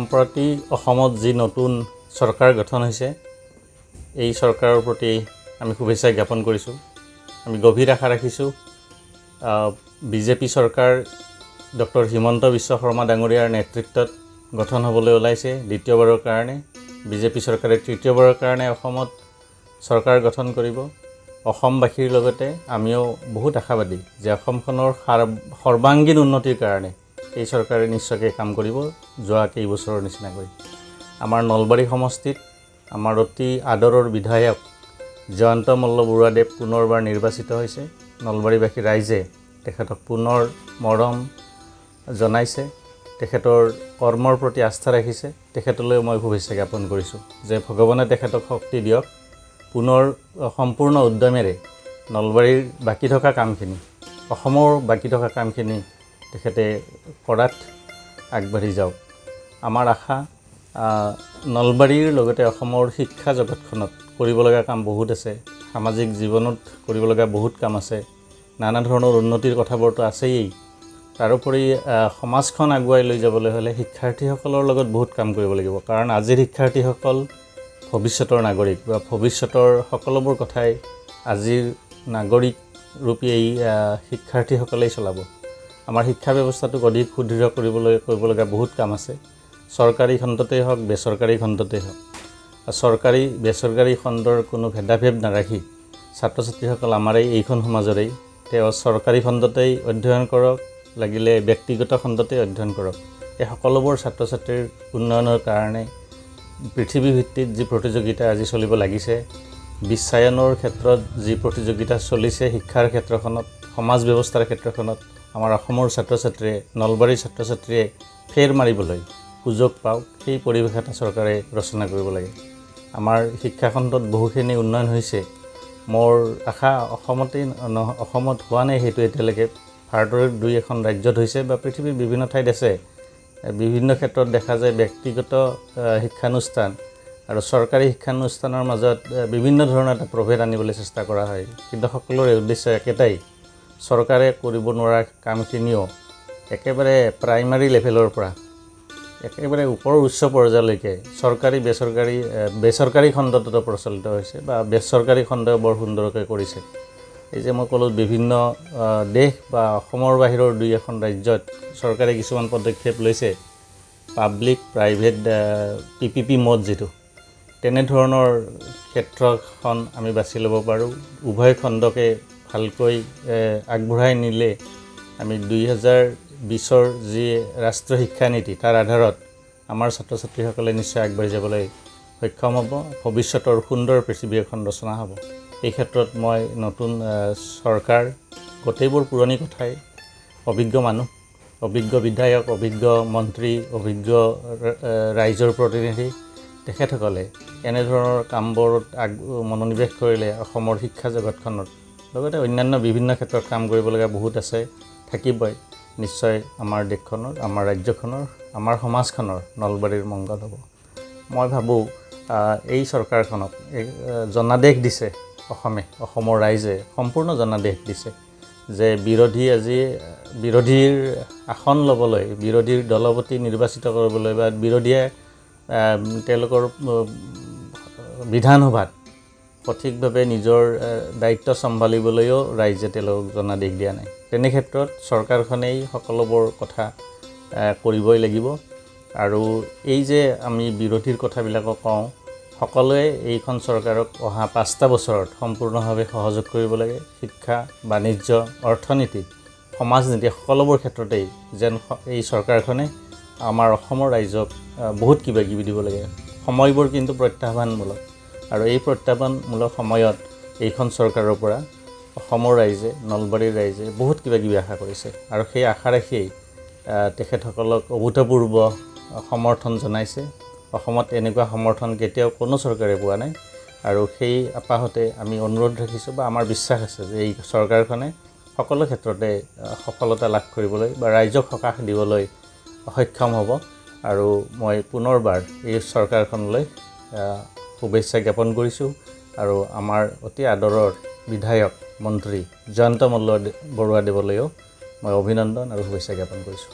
সম্প্ৰতি অসমত যি নতুন চৰকাৰ গঠন হৈছে, এই চৰকাৰৰ প্ৰতি আমি শুভেচ্ছা জ্ঞাপন কৰিছোঁ। আমি গভীৰ আশা ৰাখিছোঁ, বিজেপি চৰকাৰ ডক্টৰ হিমন্ত বিশ্ব শৰ্মা ডাঙৰীয়াৰ নেতৃত্বত গঠন হ'বলৈ ওলাইছে দ্বিতীয়বাৰৰ কাৰণে। বিজেপি চৰকাৰে তৃতীয়বাৰৰ কাৰণে অসমত চৰকাৰ গঠন কৰিব। অসমবাসীৰ লগতে আমিও বহুত আশাবাদী যে অসমখনৰ সৰ্বাংগীন উন্নতিৰ কাৰণে এই চৰকাৰে নিশ্চয়কৈ কাম কৰিব যোৱা কেইবছৰৰ নিচিনাকৈ। আমাৰ নলবাৰী সমষ্টিত আমাৰ অতি আদৰৰ বিধায়ক জয়ন্ত মল্ল বৰুৱাদেৱ পুনৰবাৰ নিৰ্বাচিত হৈছে। নলবাৰীবাসী ৰাইজে তেখেতক পুনৰ মৰম জনাইছে, তেখেতৰ কৰ্মৰ প্ৰতি আস্থা ৰাখিছে। তেখেতলৈ মই শুভেচ্ছা জ্ঞাপন কৰিছোঁ যে ভগৱানে তেখেতক শক্তি দিয়ক, পুনৰ সম্পূৰ্ণ উদ্যমেৰে নলবাৰীৰ বাকী থকা কামখিনি, অসমৰ বাকী থকা কামখিনি তেখেতে কৰাত আগবাঢ়ি যাওক। আমাৰ আশা, নলবাৰীৰ লগতে অসমৰ শিক্ষা জগতখনত কৰিব লগা কাম বহুত আছে, সামাজিক জীৱনত কৰিব লগা বহুত কাম আছে, নানা ধৰণৰ উন্নতিৰ কথাবোৰতো আছেই। তাৰোপৰি সমাজখন আগুৱাই লৈ যাবলৈ হ'লে শিক্ষাৰ্থীসকলৰ লগত বহুত কাম কৰিব লাগিব, কাৰণ আজিৰ শিক্ষাৰ্থীসকল ভৱিষ্যতৰ নাগৰিক বা ভৱিষ্যতৰ সকলোবোৰ কথাই আজিৰ নাগৰিক ৰূপী এই শিক্ষাৰ্থীসকলেই চলাব। আমাৰ শিক্ষা ব্যৱস্থাটোক অধিক সুদৃঢ় কৰিবলগা বহুত কাম আছে, চৰকাৰী খণ্ডতেই হওক, বেচৰকাৰী খণ্ডতেই হওক। চৰকাৰী বেচৰকাৰী খণ্ডৰ কোনো ভেদাভেদ নাৰাখি ছাত্ৰ ছাত্ৰীসকল আমাৰেই, এইখন সমাজৰেই। তেওঁ চৰকাৰী খণ্ডতেই অধ্যয়ন কৰক লাগিলে ব্যক্তিগত খণ্ডতেই অধ্যয়ন কৰক, এই সকলোবোৰ ছাত্ৰ ছাত্ৰীৰ উন্নয়নৰ কাৰণে পৃথিৱীভিত্তিত যি প্ৰতিযোগিতা আজি চলিব লাগিছে, বিশ্বায়নৰ ক্ষেত্ৰত যি প্ৰতিযোগিতা চলিছে, শিক্ষাৰ ক্ষেত্ৰখনত, সমাজ ব্যৱস্থাৰ ক্ষেত্ৰখনত আমাৰ অসমৰ ছাত্ৰ ছাত্ৰীয়ে, নলবাৰীৰ ছাত্ৰ ছাত্ৰীয়ে ফেৰ মাৰিবলৈ সুযোগ পাওক, সেই পৰিৱেশ এটা চৰকাৰে ৰচনা কৰিব লাগে। আমাৰ শিক্ষাখণ্ডত বহুখিনি উন্নয়ন হৈছে। মোৰ আশা, অসমতেই অসমত হোৱা নাই সেইটো এতিয়ালৈকে, ভাৰতৰ দুই এখন ৰাজ্যত হৈছে বা পৃথিৱীৰ বিভিন্ন ঠাইত আছে। বিভিন্ন ক্ষেত্ৰত দেখা যায় ব্যক্তিগত শিক্ষানুষ্ঠান আৰু চৰকাৰী শিক্ষানুষ্ঠানৰ মাজত বিভিন্ন ধৰণৰ এটা প্ৰভেদ আনিবলৈ চেষ্টা কৰা হয়, কিন্তু সকলোৰে উদ্দেশ্য একেটাই। চৰকাৰে কৰিব নোৱাৰা কামখিনিও একেবাৰে প্ৰাইমাৰী লেভেলৰ পৰা একেবাৰে ওপৰৰ উচ্চ পৰ্যায়লৈকে চৰকাৰী বেচৰকাৰী খণ্ডটোতো প্ৰচলিত হৈছে বা বেচৰকাৰী খণ্ডই বৰ সুন্দৰকৈ কৰিছে। এই যে মই ক'লোঁ, বিভিন্ন দেশ বা অসমৰ বাহিৰৰ দুই এখন ৰাজ্যত চৰকাৰে কিছুমান পদক্ষেপ লৈছে, পাব্লিক প্ৰাইভেট পিপিপি মড যিটো, তেনেধৰণৰ ক্ষেত্ৰখন আমি বাছি ল'ব পাৰোঁ। উভয় খণ্ডকে ভালকৈ আগবঢ়াই নিলে আমি 2020ৰ যি ৰাষ্ট্ৰীয় শিক্ষানীতি, তাৰ আধাৰত আমাৰ ছাত্ৰ ছাত্ৰীসকলে নিশ্চয় আগবাঢ়ি যাবলৈ সক্ষম হ'ব, ভৱিষ্যতৰ সুন্দৰ পৃথিৱী এখন ৰচনা হ'ব। এই ক্ষেত্ৰত মই নতুন চৰকাৰ, গোটেইবোৰ পুৰণি কথাই, অভিজ্ঞ মানুহ, অভিজ্ঞ বিধায়ক, অভিজ্ঞ মন্ত্ৰী, অভিজ্ঞ ৰাইজৰ প্ৰতিনিধি, তেখেতসকলে এনেধৰণৰ কামবোৰত মনোনিৱেশ কৰিলে অসমৰ শিক্ষা জগতখনত লগতে অন্যান্য বিভিন্ন ক্ষেত্ৰত কাম কৰিবলগীয়া বহুত আছে, থাকিবই, নিশ্চয় আমাৰ দেশখনৰ, আমাৰ ৰাজ্যখনৰ, আমাৰ সমাজখনৰ, নলবাৰীৰ মংগল হ'ব। মই ভাবোঁ, এই চৰকাৰখনক এই জনাদেশ দিছে অসমে, অসমৰ ৰাইজে সম্পূৰ্ণ জনাদেশ দিছে যে বিৰোধী আজি বিৰোধীৰ আসন ল'বলৈ, বিৰোধীৰ দলপতি নিৰ্বাচিত কৰিবলৈ বা বিৰোধীয়ে তেওঁলোকৰ বিধানসভাত সঠিকভাৱে নিজৰ দায়িত্ব চম্ভালিবলৈও ৰাইজে তেওঁলোকক জনাদেশ দিয়া নাই। তেনে ক্ষেত্ৰত চৰকাৰখনেই সকলোবোৰ কথা কৰিবই লাগিব। আৰু এই যে আমি বিৰোধীৰ কথাবিলাকো কওঁ, সকলোৱে এইখন চৰকাৰক অহা 5টা বছৰত সম্পূৰ্ণভাৱে সহযোগ কৰিব লাগে। শিক্ষা, বাণিজ্য, অৰ্থনীতি, সমাজনীতি সকলোবোৰ ক্ষেত্ৰতেই যেন এই চৰকাৰখনে আমাৰ অসমৰ ৰাইজক বহুত কিবা কিবি দিব লাগে। সময়বোৰ কিন্তু প্ৰত্যাহ্বানমূলক আৰু এই প্ৰত্যাহ্বানমূলক সময়ত এইখন চৰকাৰৰ পৰা অসমৰ ৰাইজে, নলবাৰীৰ ৰাইজে বহুত কিবা কিবি আশা কৰিছে আৰু সেই আশা ৰাখিয়েই তেখেতসকলক অভূতপূৰ্ব সমৰ্থন জনাইছে। অসমত এনেকুৱা সমৰ্থন কেতিয়াও কোনো চৰকাৰে পোৱা নাই আৰু সেই আপাহতে আমি অনুৰোধ ৰাখিছোঁ বা আমাৰ বিশ্বাস আছে যে এই চৰকাৰখনে সকলো ক্ষেত্ৰতে সফলতা লাভ কৰিবলৈ বা ৰাইজক সকাহ দিবলৈ সক্ষম হ'ব। আৰু মই পুনৰবাৰ এই চৰকাৰখনলৈ শুভেচ্ছা জ্ঞাপন কৰিছোঁ আৰু আমাৰ অতি আদৰৰ বিধায়ক মন্ত্ৰী জয়ন্ত মল্ল বৰুৱাদেৱলৈও মই অভিনন্দন আৰু শুভেচ্ছা জ্ঞাপন কৰিছোঁ।